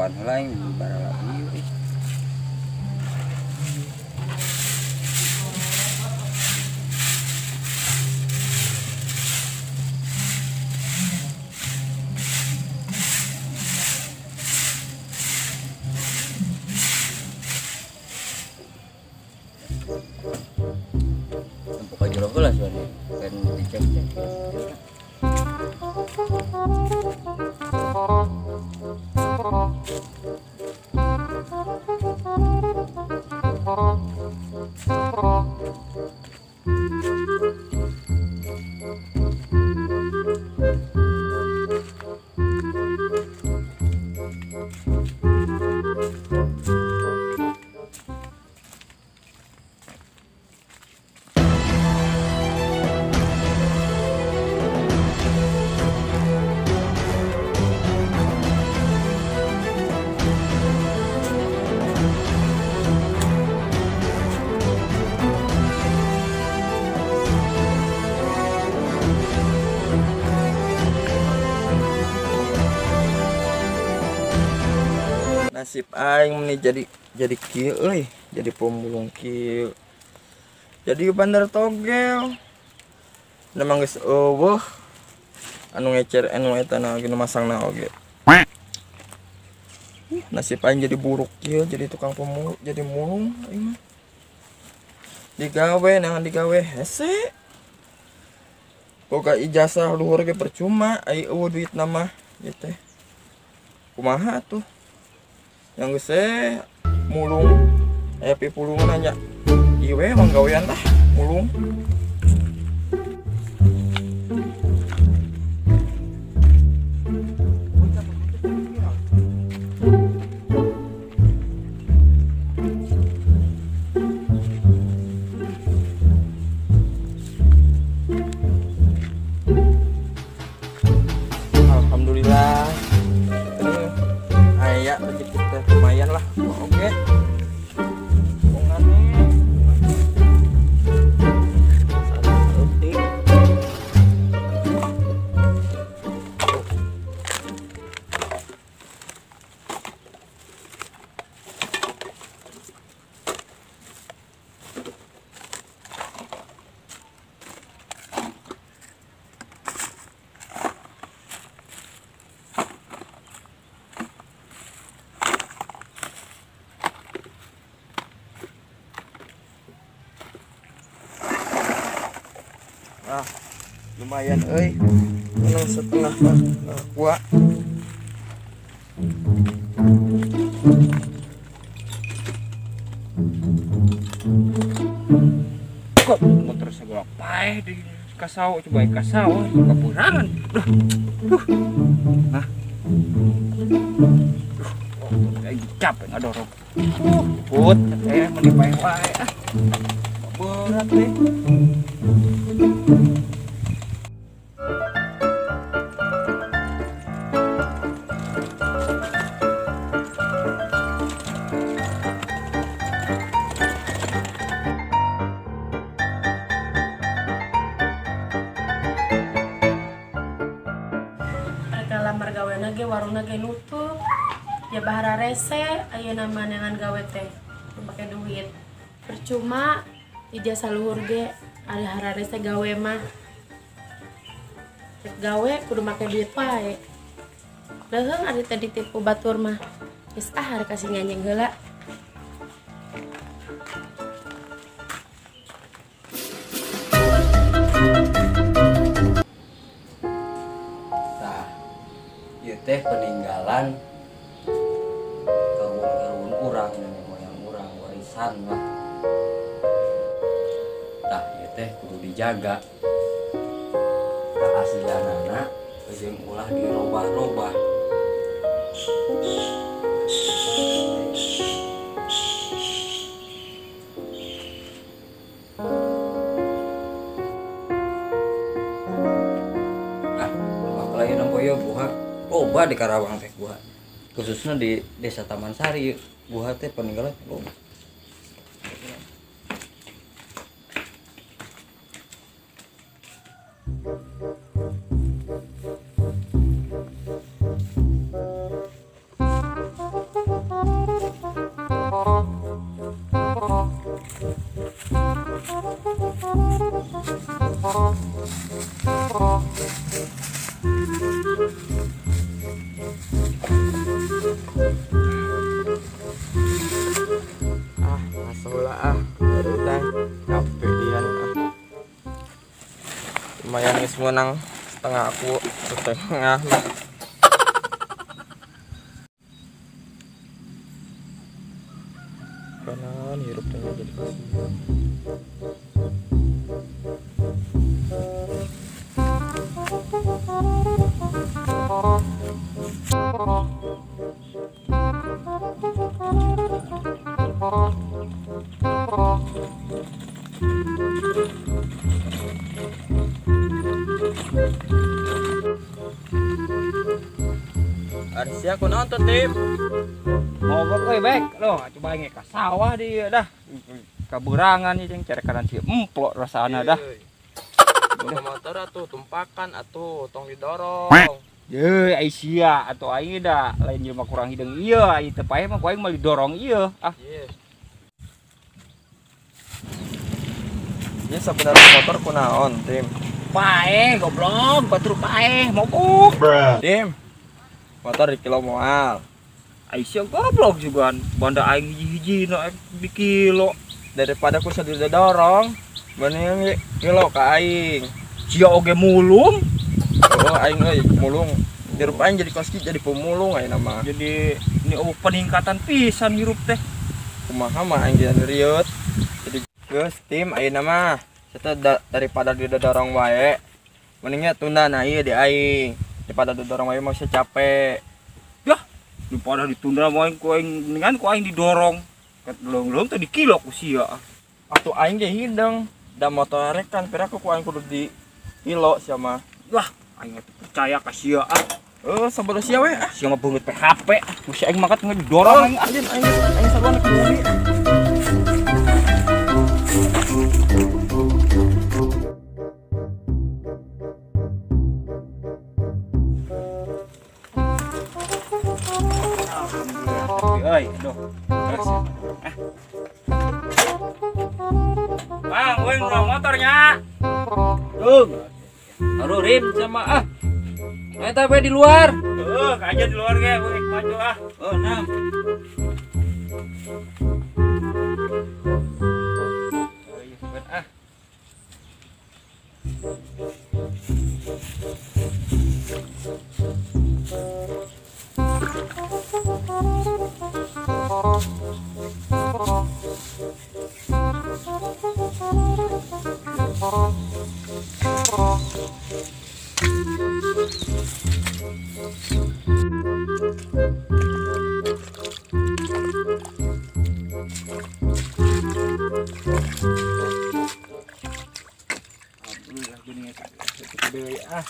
Motoran heula aing barala ieu ih. Buka jero heula suara kan dicek-cek. Nasib aing nih jadi kieu euy, jadi pemulung kieu. Jadi bandar togel. Memang geus eueuh anu ngecer anu eta na nu masangna oge. Nasib aing jadi buruk kieu, jadi tukang pemulung, jadi mulung aing mah. Digawe nangan digawe hese. Boga ijazah luhur ge percuma, ai eueuh duitna mah ieu teh. Kumaha atuh? Yang geus mulung aya pipulungan nya ieu we mah gawean lah mulung. Alhamdulillah ini aya rezeki teh lumayan lah. Oke. Ah, lumayan euy. Menang setengah mah kuat. Kok motor segala paeh di kasau coba kasau kapurangan. Duh. Hah. Duh, aing capek ngadorong. Put, teh meni paeh wae ah. Berat teh. Lamar gawe ge warungna ge nutup ya bahara rese ayeuna mah neangan gawe teh make duit percuma ijazah luhur ge ari hararese gawe mah rek gawe kudu make duit wae leuheung ari teh ditipu batur mah geus ah ari kasih nyanyi heula. Teh peninggalan karuhun-karuhun urang, nenek moyang urang, warisan lah. Tah ieu teh kudu dijaga. Keaslianana jeung ulah dirobah-robah. Ah, apalagi nempo ieu buha. Loba di Karawang teh buha, khususnya di desa Taman Sari buha teh peninggalan loba. Ah, masalah ah. Udah capek dian ah. Lumayan geus meunang setengah aku, setengah lah. Kanan hirup teh jadi kasihan. Arsia aku nonton tim. Mogok euy bek. Loh, coba nge ka sawah di dah. Kaburangan ieu jeung cerekanan si emplok rasana dah. Boga motor atuh tumpakan atuh tong didorong. Ye, ai sia atuh aing da lain jelema kurang hideung ieu, ai teu paeh mah ku aing mah didorong ieu. Ah. Ieu sabenerna motor kunaon, Tim? Paeh goblok, batur paeh mogok. Tim. Motor di kilo moal. Ai sia goblok juga banda aing hiji-hiji na di kilo. Daripada ku didorong, mending kilo ka aing. Sia oge mulung. Oh, aing euy mulung. Hirup aing jadi koski jadi pemulung aing mah. Jadi ini oh peningkatan pisan hirup teh. Kumaha mah aing jadi riut. Jadi geus tim ayeuna mah. Saya daripada didorong wae, mendingnya tunda nah ieu di aing. Daripada didorong wae mah saya capek. Yah, daripada ditunda wae ku aing mendingan ku aing didorong. Ket leuleung teh dikilo ku sia. Atuh aing ge hideung, da motor rekan piraku ku aing kudu di kilo sia mah. Wah, aing teh percaya ka sia ah. Sabodo sia we ah. Sia mah beungeut PHP. Ku sia aing mangkat ngedorong aing. Aing aing sarua ka bumi. Euy, aduh. Terus. Bang, euy ngurang motornya. Dung. Aduh rim sama ah. Eta we di luar. Heuh, aja di luar ge, euy maju ah. Oh, nah. Euy, ben ah. Alhamdulillah gini deui ah.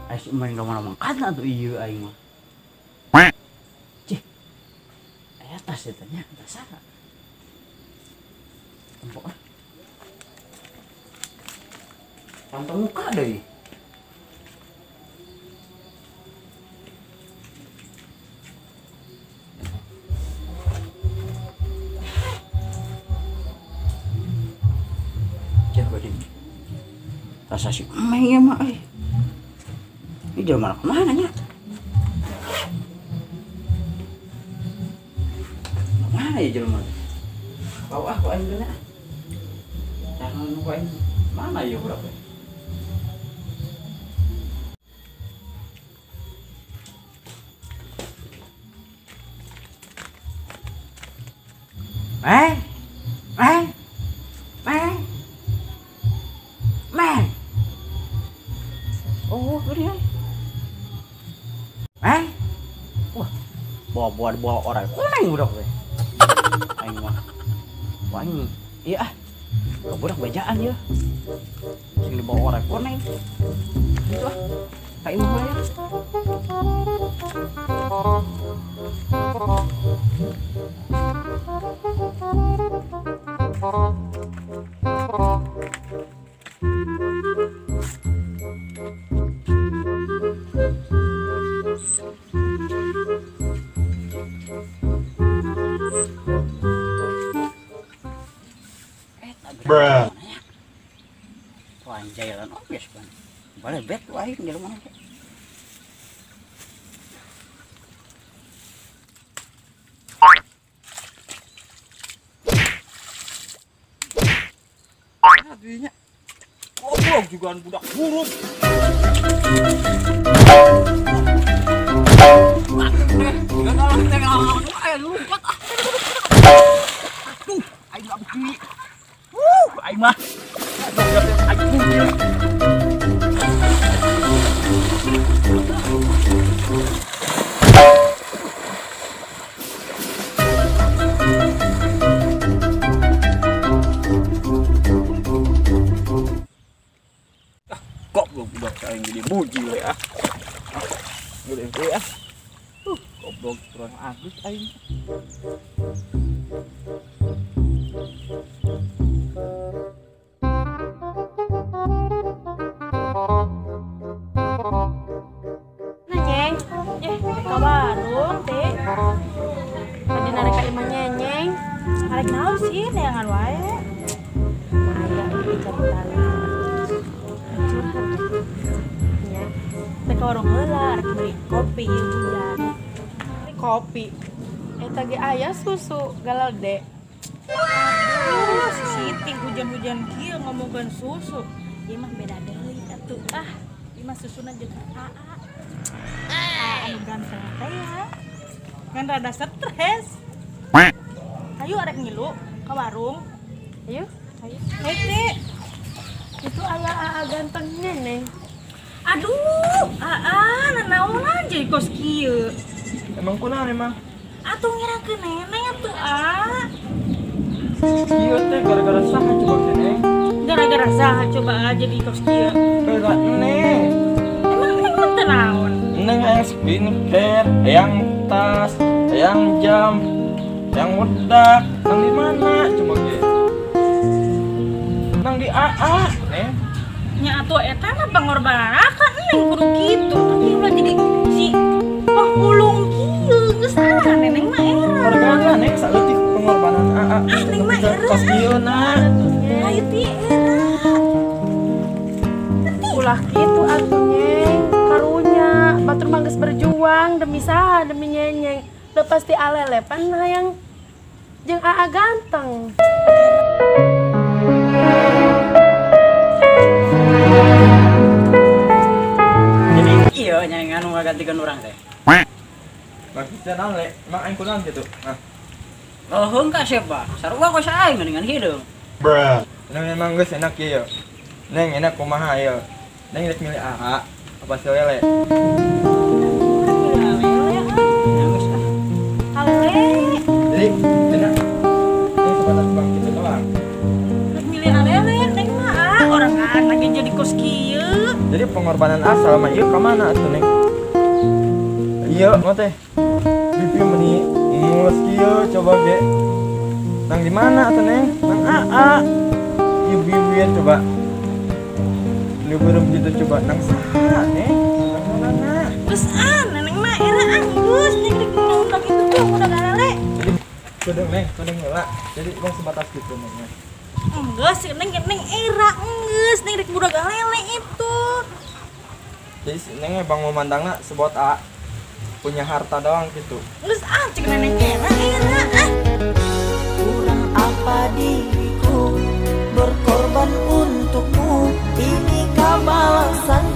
Aing main mana mangkat atuh ieu aing mah. Cih. Aya tas eta nya, tas saha? Tempo ah. Pantau muka deui. Cih bade. Tas si emeng ya mah euy. Ini jalan mana kemana nya? Kemana ya jalan mana? Bawa ah, kok aing kena. Jangan kok aing mana ya berapa? Meng, meng, meng, meng. Oh, gini. Meng. Wah, bawa orang kuning udah we. Aing mah. Wah, aing iya ah. Budak bejaan ya. Sing dibawa orang kuning. Itu ah. Ka imah heula ya. Bruh. Anjay lan oge pan. Boleh bet wae di rumah teh. Aduhnya. Goblok juga budak buruk. Aduh, aing enggak beki. Aing mah. Kok goblok budak aing jadi buji we ah. Gede we ah. Goblok kurang agus aing. Neng, ka warung teh. Tadi narik ka imah nyenyeng. Narik naon sih neangan wae. Aya ieu caritana. Curhat. Nya. Teh ka warung heula rek beli kopi ieu hujan. Kopi. Eta ge aya susu galede. Aduh, si Siti hujan-hujan kieu ngomongkeun susu. Ieu mah beda deui atuh ah. Ieu mah susuna jeung AA. Anu ganteng teh ya. Ngan rada stres. Ayo arek ngilu ka warung. Ayo. Ayo. Hete. Itu aya AA gantengnya, Neng. Aduh, AA nanaonan jadi kos kieu. Emang kunaon emang? Atuh ngirakeun neneng atuh A. Kieu teh gara-gara saha coba teh, Neng? Gara-gara saha coba jadi kos kieu? Gara neng. Emang neng mah teu naon? Neng hayang skincare, hayang tas, hayang jam, hayang wedak, nang di mana coba ge? Nang di AA, Neng. Nya atuh eta mah pangorbanan kan neng kudu kitu, tapi ulah jadi si pangulung kieu geus salah neneng mah era. Hargana neng saeutik pengorbanan AA. Ah neng mah era. Kos kieu na. Ayo ti era. Ulah kitu atuh Nyeng, karunya batur mah geus berjuang demi saha demi nyenyeng. Udah pasti alelepan hayang jeung AA ganteng. Jadi iya nyenengan nu ngagantikeun urang teh. Maksudnya naon le? Emang aing kunaon kitu? Nah, Lohong ka siapa? Sarua kos aing geuningan hideung. Bruh. Neng emang geus enak ieu. Neng enak kumaha ieu? Neng rek milih AA apa si Lele? Geus ah. Ale. Jadi enak. Neng sebatas bang kitu doang. Rek milih alele neng mah ah orang lagi jadi kos kieu. Jadi pengorbanan A selama ieu ka mana atuh neng? Iya, mah teh. Pipi meni mules kieu coba ge. Nang di mana atuh neng? Nang AA. Ieu bibir coba. Lu beureum gitu coba nang saha neng? Nang mana? Geus ah neneng mah era anggus neng rek nang kitu tuh udah alele. Jadi kudu neng, kudu heula. Jadi bang sebatas gitu neng. Enggeus si neng neng era enggeus neng rek budak alele itu. Jadi si neng bang memandangna sebot A punya harta doang gitu. Geus ah cek neneng era era ah. Kurang apa diriku berkorban untukmu, ini kau balasan.